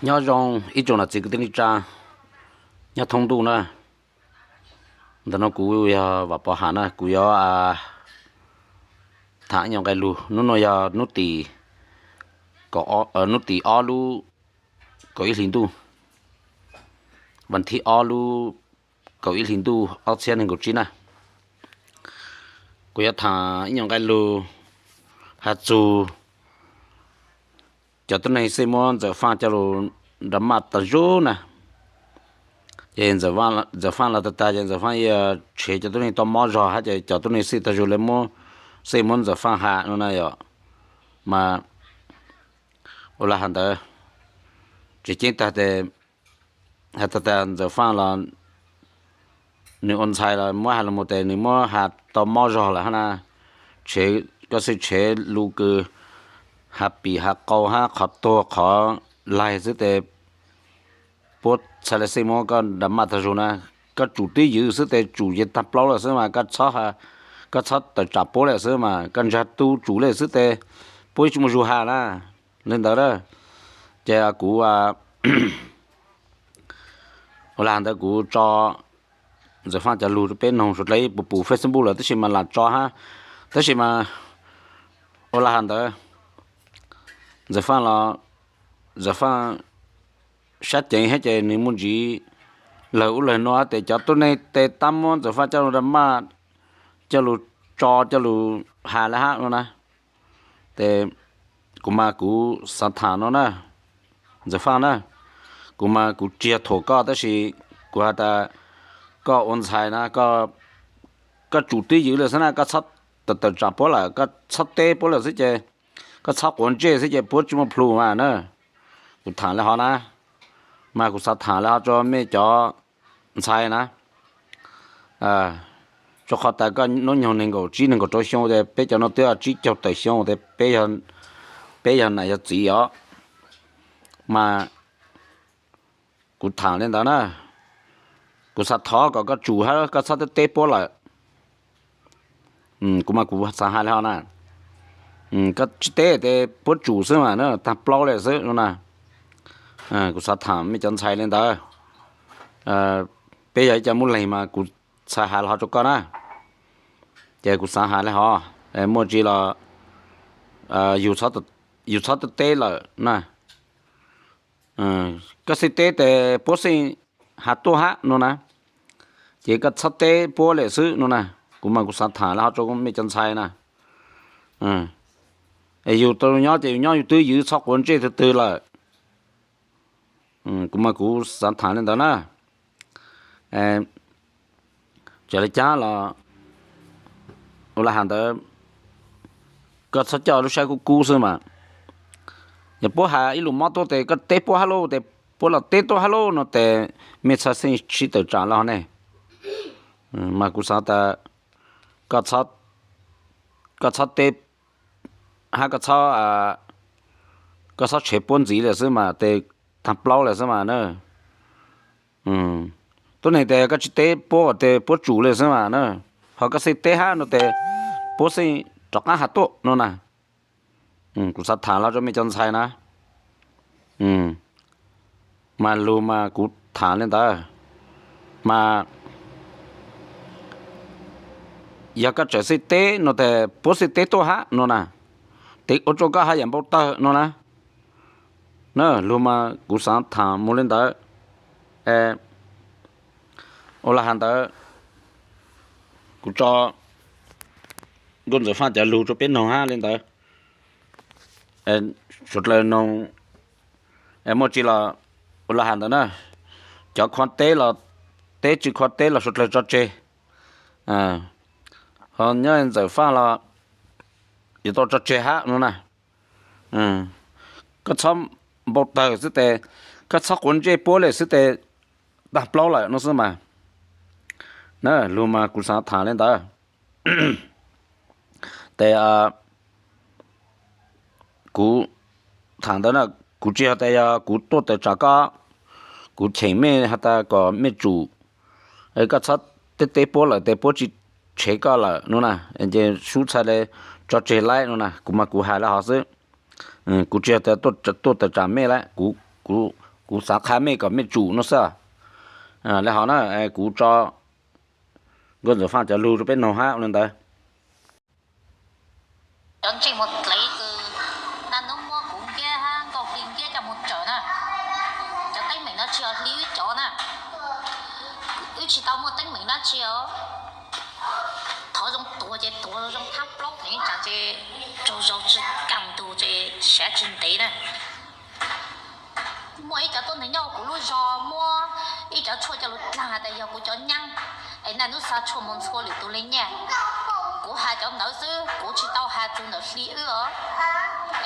Nyob zoo ib tsoom nam txiv kwv tij neej tsa nyob thoob ntuj na. Ntawm no kuv yog Vam Pov Ham na, kuv yuav tham ib nyuag nqe lug. Hnub no yog hnub tim, hnub tim ob lub kaum ib hlis ntuj, vas thib ob lub kaum ib hlis ntuj ob txhiab nees nkaum tsib na. Kuv yuav tham ib nyuag nqe lug has txug cov tuab neeg xij muab Ntxawm Faaj coj lug nra maj tag zug na. Ces Ntxawm Faaj los tag tag ces Ntxawm Faaj tshev cov tuab neeg tau mob zog hab ces cov tuab neeg xij tag zug le muab, xij muab Ntxawm Faaj has no na yom. Mas ua li has ntawd, tseem ceeb tag tes, has tag tas Ntxawm Faaj los nws ua ntxhais los muab has los mus tes nws muab has tau mob zog lawm hab na. Tshev, koj xij tshev lus kws has pim has qau hab qhov tuag qhov laig xwb tes puab txhaj le xij muab koj nra maj tag zug na. Koj tsum twb ywv xwb tes tsum ces tag plaub lawm xwb mas koj txhob, koj txhob tawm tsam puab lawm xwb mas koj ntsag tu tsum le xwb tes puab tsis muaj zug has na. Li ntawd a, ces kuv ua li has ntawd kuv tso Ntxawm Faaj cov lug rau peb noog suav dlawg ib puas pum Facebook lawm tab sis mas lam tso hab. Tab sis mas ua li has ntawd, Ntxawm Faaj los, Ntxawm Faaj sab ceev hab ces nws muaj ntsis lawg ub lawg nuav tes cov tuab neeg tes tab muab Ntxawm Faaj coj lug nra maj, coj lug tso, coj lug has le hab no na. Tes kuv mas kuv xav tham no na, Ntxawm Faaj na, kuv mas kuv tsis yog thuam koj tab sis kuv has tas koj ua ntxhais na, koj tsum twb ywv lawm xwb na, koj txhob tawm tsam puab lawm, koj txhob teb puab lawm xwb ces, koj txhob quav ntsej xwb ces puab tsis muaj plhu mas na. Kuv tham li hov na, mas kuv xav tham li hov rua mej cov ntxhais na, rua qhov tas koj nub nyoog nees nkaum tsib nees nkaum rau xyoo tes peb cov nuav twb tsib caug tawm xyoo tes peb yog nam yog txiv os. Mas kuv tham li ntawd na, kuv xav thov kom koj tsum hab koj txhob teb puab lawm. Kuv mas kuv xav has li hov na, koj tsis teb tes puab tsum xwb mas na, tag plaub le xwb no na. Kuv xav tham mej cov ntxhais li ntawd. Peb yog ib co muab leeg mas kuv txhad has li hov rua koj na. Ces kuv xav has li hov, muaj tsi los yug txhob teb lawm na. Koj xij teb tes puab xij has tuaj hab no na. Ces koj txhob teb puab le xwb no na. Kuv mas kuv xav tham li hov rua mej cov ntxhais na. Yus tau nyob ces yus nyob yus twb ywv txhob quav ntsej twg twg lawm. Kuv mas kuv xav tham li ntawd na. Txawm li cas los ua li has ntawd, koj txhob coj lub sab kub kub xwb mas. Yog puab has ib lus mob tuaj tes koj teb puab hab lauj, tes puab los teb tuaj hab lauj no tes mej txhad xij sib tawm tsam li hov ne. Mas kuv xav tas koj txhob teb hab koj txhob tshev puab ntxiv le xwb mas tes tag plaub le xwb mas na. Tuab neeg tes koj tsis teb puab tes puab tsum le xwb mas na. Ho koj xij teb hab no tes puab xij rov qab has tuaj no na. Kuv xav tham los rua mej cov ntxhais na. Mas lug mas kuv tham li ntawd, mas yog koj tseem xij teb no tes puab xij teb tuaj hab no na, tes ua rua koj haj yam npau tawg no na. Na lug mas kuv xav tham mus li ntawd. Ua li has ntawd, kuv tso Nkauj Ntxawm Faaj cov lug rua peb noog hab li ntawd. Suav dlawg noog, muaj tsi los ua li has ntawd na. Cov kho teb los, teb tsis kho teb los suav dlawg tso tseg. Ho nyob Ntxawm Faaj los yuav tau tso tseg hab no na. Koj txhob npau tawg xwb tes, koj txhob quav ntsej puab le xwb tes tag plaub lawm no xwb mas. Na lug mas kuv xav tham li ntawd. Tes kuv tham ntawd na, kuv tsis has tas yog kuv tuaj tawm tsam koj, kuv cheem mej has tas kom mej tsum, koj txhob teb teb puab lawm tes puab tsis tshev koj lawm no na, ces sub txhad le tso tseg laib no na. Kuv mas kuv has li hov xwb. Kuv tsis has tas tuaj tawm tsam mej lawm, kuv Kuv xav qha mej kom mej tsum no xwb. Le hov na, kuv tso Nkauj Ntxawm Faj cov lug rau peb noog hab ua le ntawd. Cov ntsej muag dlev kws naj nub muab kuv Nkiab hab Nkauj Hli Nkiab coj moog tsawm na, cov teeb meem no tsis yog Hli wb cov na. Wb tsis tau muaj teeb meem dlaab tsi os. Thov zoo tuag ces tuag zoo thab plaub theem ib tsam ces tsaug zog tsi kaam ntug ces sav tsi ntev na. Muaj ib cov tuab neeg nyob kuv lub zog muab ib cov tshuaj coj lug dlaag has tas yog kuv cov nyaab, es naj nub xa tshuaj moog ntxhua lwm tug le nyaj. Kuv has cov ntawd xwb, kuv tsis tau has txug ntawm Hli wb os.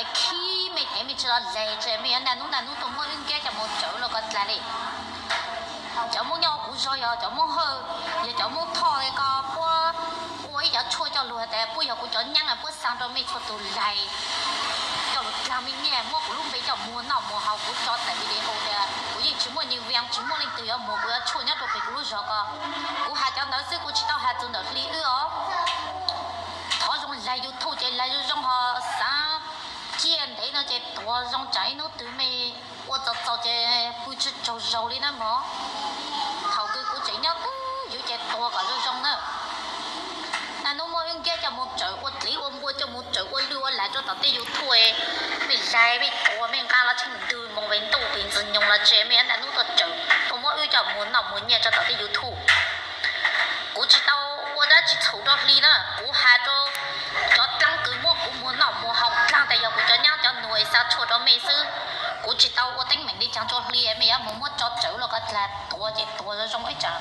Es khib mej thev mej tsi los laig tsi mej yuav naj nub naj nub tuaj muab wb Nkiab coj moog tsawm lug ko dlaag le. Cov Moob nyob kuv zog yog cov Moob Hawj, yog cov Moob Thoj le ko puab ua ib cov tshuaj coj lug has tas puab yog kuv cov nyaab puab xa rua mej txhua tug laig coj lug dlaag mej nyaj, muab kuv lub npe coj muag noj muag haus. Kuv tso tas video tas kuv yeej tsis muaj nyiaj viam, tsis muaj leej twg yuav muag kuv cov tshuaj nyob rua peg kuv lub zog ko. Kuv has cov ntawd xwb, kuv tsis tau has txug ntawm Hli wb os. Thov zoo laig YouTube ces laig zoo zoo ho xaav ciaj ntev no ces tuag zoo tsaam ib nub twg mej ua txaus txaus ces pw tsi tsaug zog le na mog. Thaum kws kuv tseem nyob twj ywm ces tuag kom zoo zoo na. Naj nub muab wb Nkiab coj moog tsawm ua dlev ua npua, coj moog tsawm ua lwj ua lag rua tom tej YouTube, mej laig mej tuag mej nqaa los tsheej ntwg moog ve ntuj peg ntxwg nyoog los tsi mej yuav naj nub tuaj tsawm tuaj muab wb coj muag noj muag nyiaj rua tom tej YouTube. Kuv tsis tau ua dlaab tsi txhaum rua Hli na, kuv has rua cov dlaab kws muab kuv muag noj muag haus dlaag tas yog kuv cov nyaab cov nug es xa tshuaj rua mej xwb. Kuv tsis tau ua teeb meem le caag rua Hli, mej yuav moog muab tso tsawm lug ko dlaag, tuag ces tuag zoo zoo ib tsam.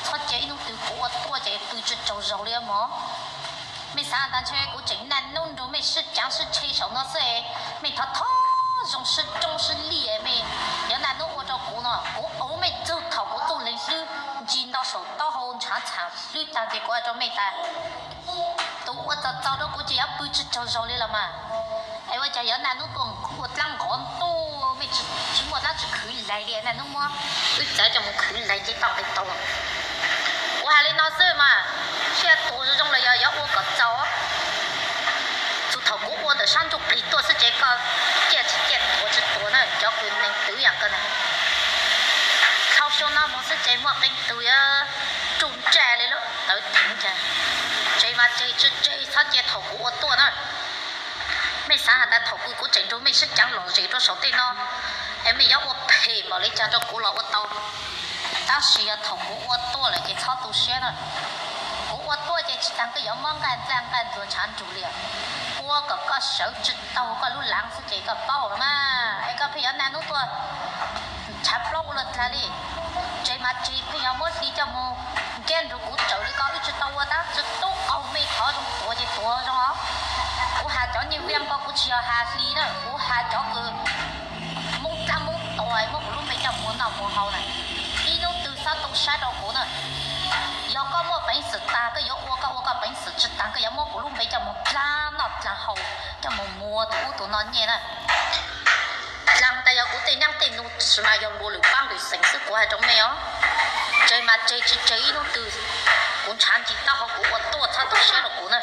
Txhob cia ib nub twg kuv ua tuaj ces pw tsi tsaug zog le mog. Mej xaav tas ntshe kuv tseem naj nub nrug mej sib caav sib tshe saum no xwb, mej thov thov zoo sib roob sib lij, mej yuav naj nub ua rua kuv no, kuv auv mej txug thaum kuv txuj leeg hlwb ntsis nto saum taub hau ntshaav txhaam hlwb taag ces kuv has rua mej tas, tug ua txaus txaus rua kuv ces yuav pw tsi tsaug zog le los mas. Es ua caag yuav naj nub tuaj ua dlaab nqov ntuj, mej tsis muaj dlaab tsi khwv laig le, naj nub muab wb txawv coj moog khwv laig nce toj nqe taug. Kuv has le no xwb mas, sib tuag zoo zoo los yog yuav ua kom txaus. Txug thaum kuv ua ntawm sab ntsuj plig tuaj xwb ces koj ciaj tsis ciaj tuag tsis tuag na, cov kws neeg twv yaam ko na. Dhau xyoo no moog xwb ces muaj qee tug yuav ruj nraj le lub tawv theev cas. Tseg mas tseg, tsis tseg txhob cia thaum kuv ua tuaj na. Mej xaav has tas thaum kws kuv tseem nrug mej sib caav lom zem rua saum tej no, es mej yuav ua phem npaum le caag rua kuv los ua tau. Tab sis yog thaum kuv ua tuaj lawm ces txhob tu siab na. Kuv ua tuaj ces tsis taag koj yuav mob nqaj nplaj nqaj ntuag ntshav nrug li. Ua kom koj sawv tsis taug koj lub laav xwb ces koj paub los mas, es koj pheej yuav naj nub tuaj ntshav plaub ua luaj dlaag li. Tseg mas tseg, pheej yuav muab Hli coj moog nkiab nrug kuv tsawm li ko, wb tsis tau ua dab tsi tub qaug, mej thov zoo tuag ces tuag zoo os. Kuv has cov nyiaj viam ko kuv tsis yog has Hli na, kuv has cov kws Moob dlaab Moob tuag muab kuv lub npe coj muag noj muag haus na. Ib nub twg txhob tu sab rua kuv na. Yog koj muaj peev xwm taag koj yuav ua, koj ua koj peev xwm tsis taag koj yuav muab kuv lub npe coj moog dlaag noj dlaag haus, coj moog muag tug ub tug no nyiaj na. Dlaag tas yog kuv tej nyaab tej nug sis mas yog luag lwm paab lwm xeem xwb, kuv has rua mej os. Tseg mas tseg, tsis tseg ib nub twg kuv ntshav nce taub hau kuv ua tuaj, txhob tu siab rua kuv na.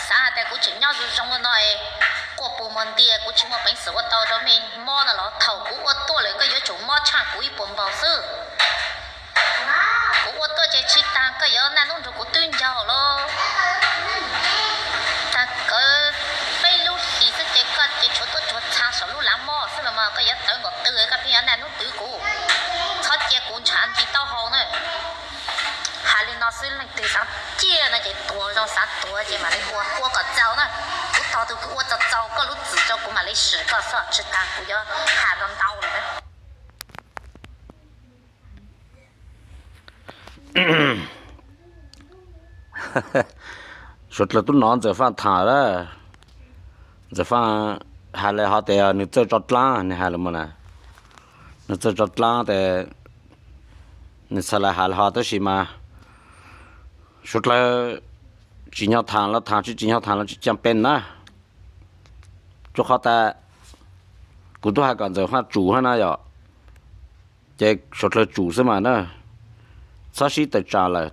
Xaav has tas kuv tseem nyob zoo zoo no es quaj puag muag ntia, kuv tsis muaj peev xwm ua tau rua mej mob no los thaum kuv ua tuaj lawm koj yuav tsum mob tshaaj kuv ib puas npaug xwb. Kuv ua tuaj ces tsis taag koj yuav naj nub nrug kuv twb ncaug lawm. Taag kawg peb lub hlis xwb ces koj ces tshuav tuaj tsuag txhaa saum lub laav mob xwb los mas koj yuav tawv npaum twg koj pheej yuav naj nub twv kuv. Txhob cia kuv ntshav nce taub hau na. Has li no xwb, leej twg xaav ciaj no ces tuag zoo, xaav tuag ces mam li ua, ua kom txaus na. Kuv tog tug kws ua txaus txaus koj lub txim rau kuv mam li sim koj xwb, tsis taag kuv yuav has ntau ntau lawm na. Suav dlawg tub nov Ntxawm Faaj thaam lawm. Ntxawm Faaj has le hov tas nwg txawj tso dlaab, nwg has le mog na. Nwg txawj tso dlaab tas nwg txhad le has le hov tab sis mas suav dlawg tsim nyog thaam los thaam, tsis tsim nyog thaam los tsis caaj pes na. Rua qhov tas kuv tub has kom Ntxawm Faaj tsum hab na yom, ces suav dlawg tsum xwb mas na. Txhob sib tawm tsaam lawm,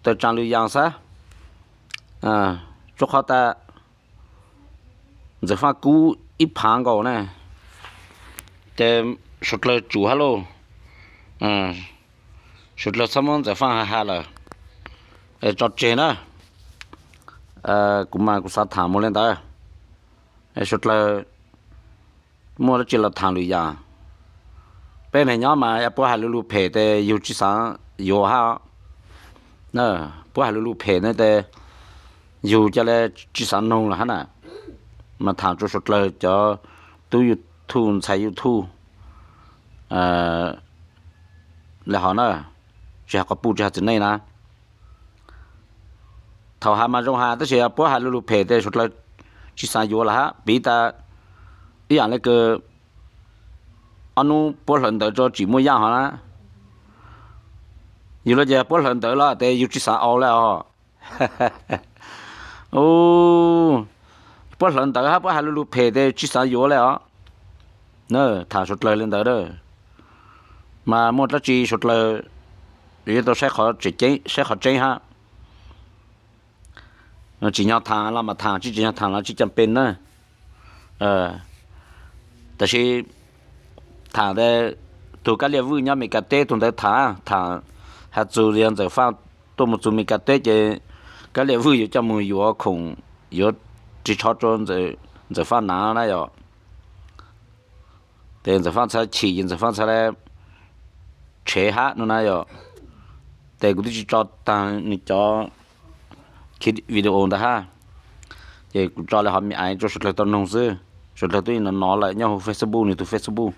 tawm tsaam lwm yaam xwb. Rua qhov tas Ntxawm Faaj kub ib phaav nkaus na, ces suav dlawg tsum hab lauj, suav dlawg txhob muab Ntxawm Faaj ha ha lawm, tso tseg na. Kuv mas kuv xav thaam mus le ntawd, suav dlawg muaj dab tsi los thaam lwm yaam. Peb neeg nyob mas yog puab has lug lug phem tes yug tsi xaav yuav hab. Puab has lug lug phem ne tes yug ca le tsi xaav noog lawm hab na. Mas thaam rua suav dlawg cov tub YouTube, ntxhais YouTube le hov na, tsis has quas puj tsis has txiv neej na. Thaum has mas zoo has tab sis yog puab has lug lug phem tes suav dlawg tsi xaav yuav lawm hab. Piv tas ib yaam le kws ob nub puab hlawv ntawv rua tsim muaj yaaj hov na, yug le ces puab hlawv ntawv los tes yug tsi xaav au le os. Puab hlawv ntawv hab puab has lug lug phem tes tsi xaav yuav le os. Thaam suav dlawg le ntawd, mas muaj dlaab tsi suav dlawg yuav tau saib qhov tseeb hab. Tsim nyog thaam los mas thaam, tsi tsim nyog thaam los tsi cam pes na. Tab sis thaam tes tug Kab Liaj Vwj nyob Meskas teb tug ntawd thaam, thaam has txug yog Ntxawm Faaj tuaj mus txug Meskas teb ces Kab Liaj Vwj yuav coj mus yuav khoom, yuav ris tsho rua Ntxawm Faaj nav na yom. Tes Ntxawm Faaj txhad chim ces Ntxawm Faaj txhad le tshev hab no na yom. Tes kuv twb tsi tso taag nwg cov video ntawd hab, ces kuv tso le hov me aiv rua suav dlawg tau noog xwb. Suav dlawg tub hnov lawm nyob huv Facebook, nwg tug Facebook.